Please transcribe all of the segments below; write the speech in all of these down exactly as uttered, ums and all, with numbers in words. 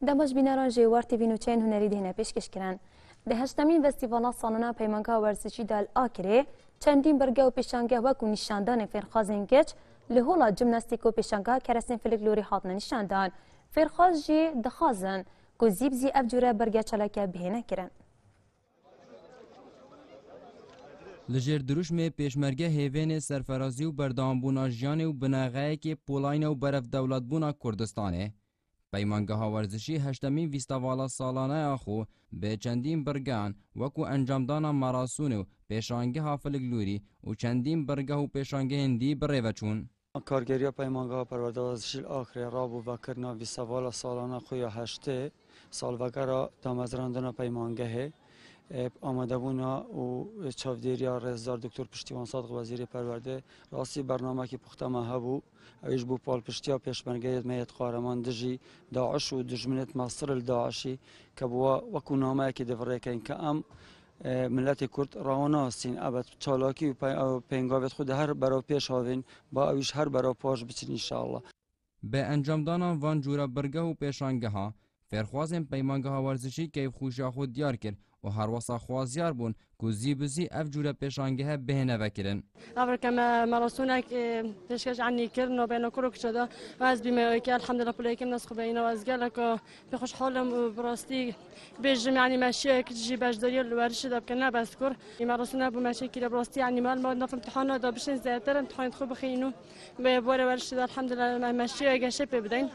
Dema ji bîneran jê War T V nûçeyên hunerî dihêne pêşkêşkirin. Di heştemîn Festîvala Salona Peymangeha Werzişî de li Akirê çendîn birge û pêşangeh wekû nîşandanên fêrxwazên kiç li Hola Cimnastîk û pêşangeha kerestên filiklorî hatine nîşandan. Fêrxwaz jî dixwazin ku zî bi zî ev cûre birge çalake bihêne kirin. Li jêr dirûşmê Pêşmerge Hêvênê Serferazî û Berdewambûna Jiyanê û Binexeyekê Polayne û Berevdewletbûna Kurdistanê, Peymangeha Werzişî heştemîn Festîvala Salane ya xwe bi çendîn birgehan wekû encamdana marasûnê û pêşangeha filiklorî û çendîn birgeh û pêşangehên dî bi rê ve çûn. Kargeriya Peymangeha Perwerde Werzişî li Akrê rabû vekirina Festîvala Salane xwe ya heştê, salvegera damezrandina peymangehê, e, amadebûna û çavdêriya Rêzdar Doktor Piştîwan Sadiq Wezîrê Perwerdê. Rastî bernamekî puxta me hebû. Ew ji bo palpiştiya pêşmergeyê me yê qareman dijî DAIŞ û dijminê mestir li DAIŞî ke bi we wekû nameyekê divirêkeyn ke em, e, miletê Kurd rawa nasîn, ebed çalakî û pey-, ew pêngavêt xwe di her berav pêş havên, ba ew ji her berav paş biçin înşallah. Bi encamdana van cûra birgeh û pêşangeha, fêrxwazên Peymangeha Werzişî keyfxweşiya xwe diyar kir û herwesa xwaziyar bûn ku zî bi zî ev cûre pêşangehe bihêne vekirin. Lavreke me merasûnek, e, pêşkeş enî kir, nobeyna kuro kiçe de. Ez bîme wekî, elhamdülillah, puleykim nas xwe beyna ez gelek, e, pê xweşhal im û bi rastî bêjim, yanî me şiyek jî beşdariyê li werişê de bike, ne bes kur. Î merasûne bû me çekî de bi rastî, yanî me, me naf imtihana da bişên zêdetir imtihanê xwe bixîn û bi were werişê de, elhamdülillah, me, me şiyek geşe pê bideyn.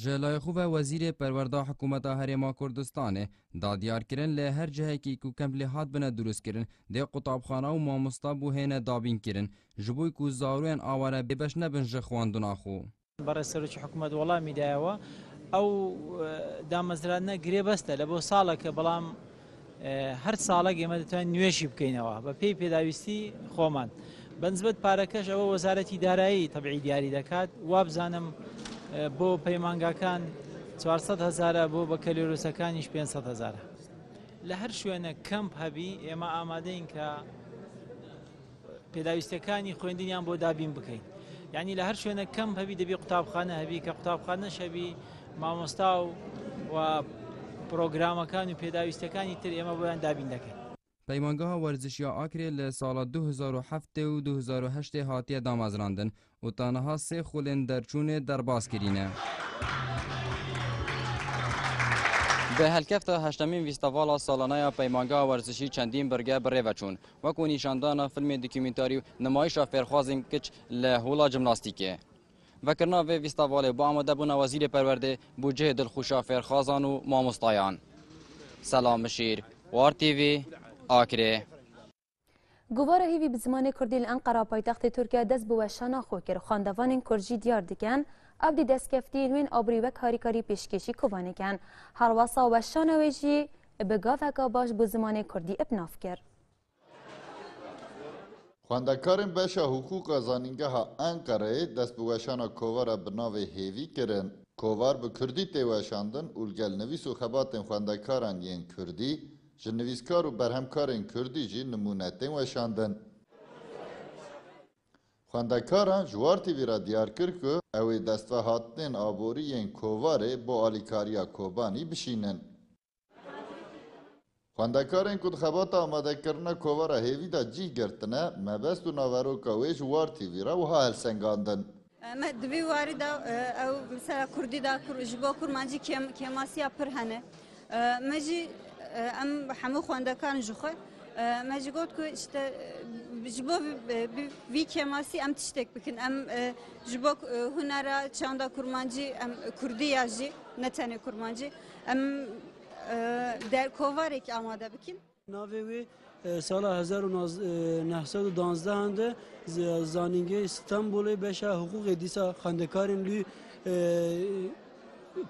Ji layê xwe ve Wezîrê Perwerda Hikûmeta Herêma Kurdistanê da diyarkirin, li her cihekî ku kemp lê hatibine dirûstkirin, dê qutabxana û mamosta bû hêne dabînkirin, ji bo ku zarûyên aware bêbeş nebin ji xwendina xwe. بەڕێز سەرۆکی حکوومەت وەڵامی دایەوە. ئەو، ئە، دامەزراندنە گرێبەستە لە بۆ ساڵەکە، بەڵام، ئە، هەر ساڵەک ئێمە دەتوانین نوێشی بکەینەوە بە پێی پێداویستی خۆمان. بە نسبەت پارەکەش ئەوە وەزارەتی دارایی تەبعی دیاری دەکات. وابزانم، ئە، بۆ پەیمانگاکان چوارسەد هەزارە، بۆ بەکەلۆرۆسەکانیش پێنجسەد هەزارە. لە هەر شوێنە کەمپ هەبی، ئێمە ئامادەین کە پێداویستیەکانی خوێندنیان بۆ دابین بکەین. یعنی لە هەر شوێنە کەمپ هەبی، دەبی قوتابخانە هەبی، کە قوتابخانەش هەبی، مامۆستا و، و پرۆگرامەکان و پێداویستەکانی تر ئێمە بۆیان دابین دەکەین. Peymangeha Werzişiya Akrê li sala du hezar û heftê û du hezar û heştê hatiye damezrandin û ta niha sê xulên derçûnê derbas kirîne. Bi helkefta heştemîn Festîvala Salane ya Peymangeha Werzişî çendîn birge bi rê ve çûn, wekû nîşandana filmê dokûmentarî û nimayîşa fêrxwazên kiç li Hola Cimnastîkê. Vekirina vê festîvalê bi amadebûna Wezîrê Perwerdê bû cihê dilxweşa fêrxwazan û mamostayan. Selam Mişîr, War T V, Akrê. Kovara hêvî bi zimanê kurdî li Enqera paytextê Tirkiye dest bi weşana xwe kir. Xwendevanên kurd jî diyar dikin, ev dî destkeftiyên wê yên aborî wek harîkarî pêşkêşî kovanê kin. Herwesa weşana wê jî bi gaveka baş bo zimanê kurdî bi nav kir. Xwendekarên beşa hiqûqa Zanîngeha Enqereyê dest bi weşana kovara bi navê Hêvî kirin. Kovar bi kurdî tê weşandin û li gel nivîs û xebatên xwendekaran yên kurdî, ji nivîskar û berhemkarên kurdî jî nimûne tên weşandin. Xwendekaran ji War T V re diyar kir ku ew ê destvehatinên aborî yên kovarê bo alîkariya Kobanî bişînin. Xwendekarên ku di xebata amadekirina kovara Hêvî de cî girtine, mebest û naveroka wê ji War T V re wiha helsengandin. Me di vî warî de, e, ew mesela kurdî de, kur-, ji bo kurmancî kêm-, kêmasiya pir hene. E, me jî, e, em hemû xwendekan ji xwe, e, me jî got ku işte, e, ji bo vî, e, vî, vî kêmasî em tiştek bikin. Em, e, ji bo, e, hunera çanda kurmancî em kurdî ya jî, ne tenê kurmancî, em, e, der-, kovarek amade bikin. Navê wê, e, sala hezar û neh sed û danzdehan de z-, zanîngehê Stenbolê beşa hiqûqê dîsa xwendekarên lû, e,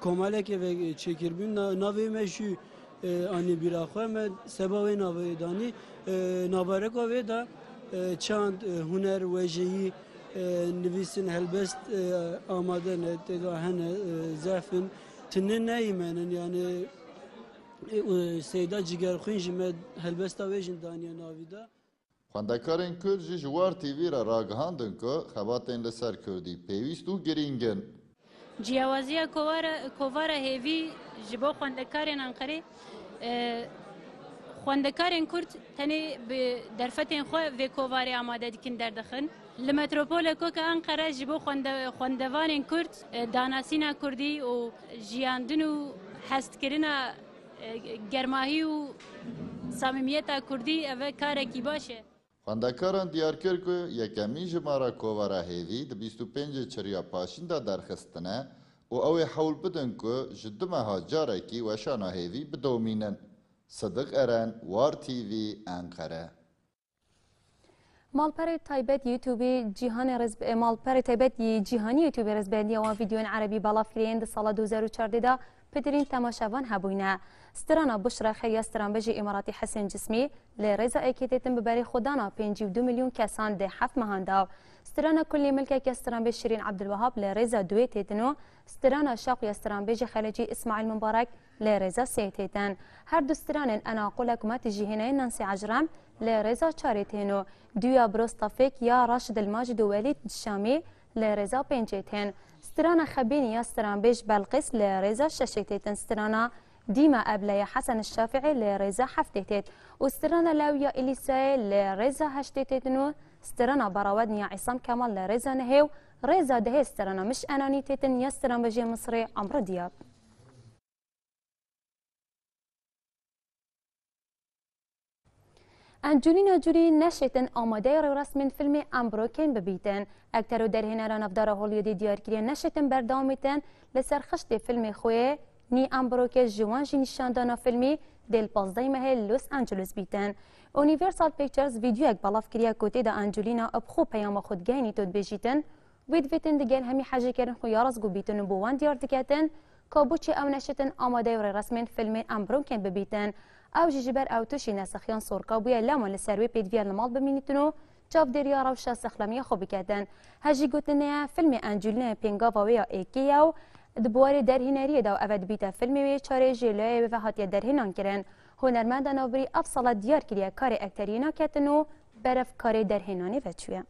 komelekê ve çêkirbûn. Na-, navê me jî, e, anî bîra xwe, me seba wê navê danî. E, navereka wê de, e, çand, e, huner, wêjeyî, e, nivîsîn, helbest, e, amade ne, tê de hene, e, zehf in, tune neyîmenin, yani, Ê, û Seyda Cigerxwîn jî me helbesta wê jî daniye navî de. Xwendekarên Kurd jî ji War T V re ragihandin ku xebatên li ser Kurdî pêwîst û girîng in. Cîyawaziya kovara, kovara hêvî ji bo xwendekarên Enqerê, e, xwendekarên Kurd tenê bi derfetên xwe vê kovarê amade dikin derdixin. Li metropoleke weke Enqere ji bo xwende-, xwendevanên Kurd, e, danasîna Kurdî û jiyandin û hestkirina, e, germahî û samîmiyeta Kurdî ev karekî baş e. Xwendekaran diyar kir ku yekemîn jimara kovara hêvî di bîst û pêncê çeriya paşîn de derxistine û ew ê hewl bidin ku ji du meha carekî weşana hêvî bidomînin. Sidiq Eren, War T V, Enqere. Malperê taybet YouTubeê Cîhanê Rêz-, e, malperê taybet yê Cîhanî YouTubeê rêzbendiya wan vîdeoyên erebî belav kiriyên di sala du hezar û çardeh de pitirîn temaşevan hebûyne. Strana Buşra Xêr ya stranbêjê Îmaratî Hesen Cismî li rêza êkê têtin bi berê xwedana pêncî û du milyon kesan di heft mehan de. Strana Kulî Milkek ya stranbêj Şirîn Ebdulwehab li rêza duê têtin û strana Şaq ya stranbêjê Xelecî Îsmaîl Mubarek li rêza sê têtin. Her du stranên Ena Qulek û Matî Jîhênayê Nansî Ecrem li rêza çarê tên û duya Brostafêk ya Raşid El Macid û Welîd Şamî li rêza pêncê tên. Strana Xebînî ya stranbêj Belqîs li rêza şeşê têtin. Strana Dîma Ebleya Hesen Şafîî li rêza heftê têt û strana Lew ya Îlîsayê li rêza heştê têtin û strana Barawednî ya Îsam Kemal li rêza nehê û rêza dehê strana Miş Enanî têtin ya stranbêjê Misrê Amro Diyab. Angelina Jolie neşêtin amadeyê rêwresmên filmê Unbroken bibîtin. Ekter û derhênera navdara Hollywoodê diyar kiriye neşêtin berdewamîtin li ser xiştê filmê xwe yê Ni Unbroken ji wan jî nîşandana filmî dê li pazdehê mehê li Los Angeles bîtin. Universal Pictures vîdeoyek belav kiriye ku tê de Angelina bi xwe peyama xwe digehînît û dibêjîtin, Wî divêtin digel hemî hejîkerên xwe ya rastgo bîtin û bo wan diyar diketin, ka boçî ew neşêtin amadeyê rêresmên filmên Unbroken bibîtin. Ew jî ji ber ew tûşî nesexiyan sorka bûye, lema li ser wê pêdiviya li mal bimînîtin û çavdêriya rewşa sexlemiya xwe biketin. Her jî gotinê ye, filmê Angelina pêngava wê ya êkê ye û di biwarê derhêneriyê de û eve dibîte filmê wê çarê jê layê wê ve hatiye derhênan kirin. Hunermenda navbirî ev sala diyar kiriye karê ekteriyê naketin û berev karê derhênanê veçûye.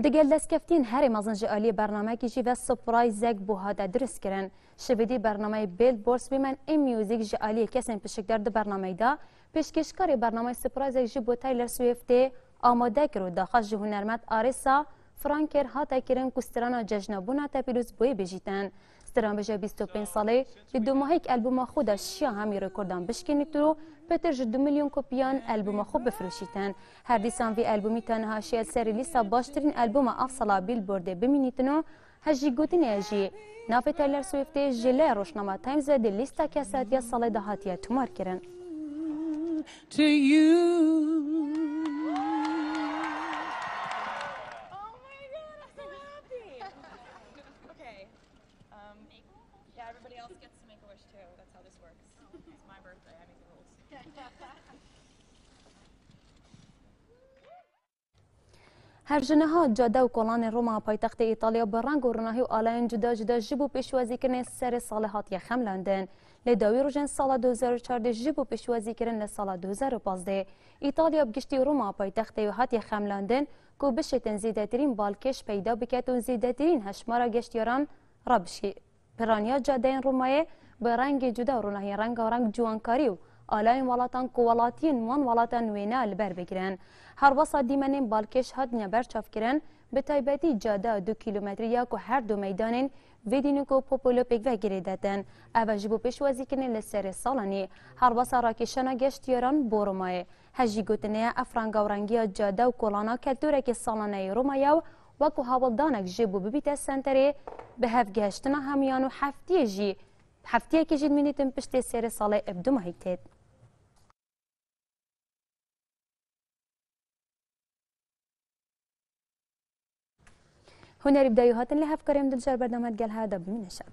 Digel destkeftiyên herê mezin ji aliyê bernameyekî jî ve surprizek bo hate dirustkirin. Şivîdî bernameyê Billboard Women in Music ji aliyê kesên pişikdar di bernameyê de, pêşkêşkarê bernameyê surprizek ji bo Taylor Swiftê amade kir û daxwaz ji hunermend Arisa Franker hate kirin ku strana cejna bûna te pîroz bo wê bêjîtin. Stranbêja bîst û pênc salê di domahîk albûma xwe de şiya hemî rekordan bişkênîtin û pêtir ji du milyon kopiyan albûma xwe bifroşîtin. Her dîsan vî albûmî tenha şiya li serê lîsta baştirîn albûma ev sala Billboardê bimînîtin û her jî gotinê ye jî navê Taylor Swiftê ji lê rojnama Times ve di lîsta kesatiya salê de hatiye tomarkirin. To you. Oh my God, I'm so happy. Okay. Um, yeah, everybody else gets to make a wish too. That's how this works. It's my birthday. I make the rules. Her ji niha cade û kolanên Roma paytextê Îtalya bi reng û ronahî û alayên cuda cuda ji bo pêşwazîkirinê serê salê hatiye xemlandin. Lê dawî rojên sala du hezar û çardeh ji bo pêşwazîkirin li sala du hezar û pazdeh Îtalya bi giştî Roma paytextê wê hatiye xemlandin ku bişêtin zêdetirîn balkêş peyda biket û zêdetirîn hejmara geştyaran rabişkî. Piraniya cadeyên Romayê bi rengê cuda û ronahiyên rengarenk ciwankarî û alayên welatan ku welatiyên wan welatan wêne li ber bigirin. Herbasa dîmenên balkêş hatine berçavkirin, bi taybetî cadeya du kîlometrî ya ku her du meydanên Vêdîniko Popolo pêkve girêdaytin. Ev e ji bo pêşwazîkirinê li serê sala nî. Herbasa rakêşana geştiyaran bo Romayê. Her jî gotinê ye, ev rengarengiya cade û kolana keltûrekê salane yê Roma ye û wekû hewldanek ji bo bibîte senterê bi hevgihiştina hemiyan û heftiyê jî, heftiyekê jî dimînîtin piştê serê salê bi dumahî têt. Hunerî bi dayî hatin lê hevkarê min Dilşar berdewam digel heya de bimîne şad.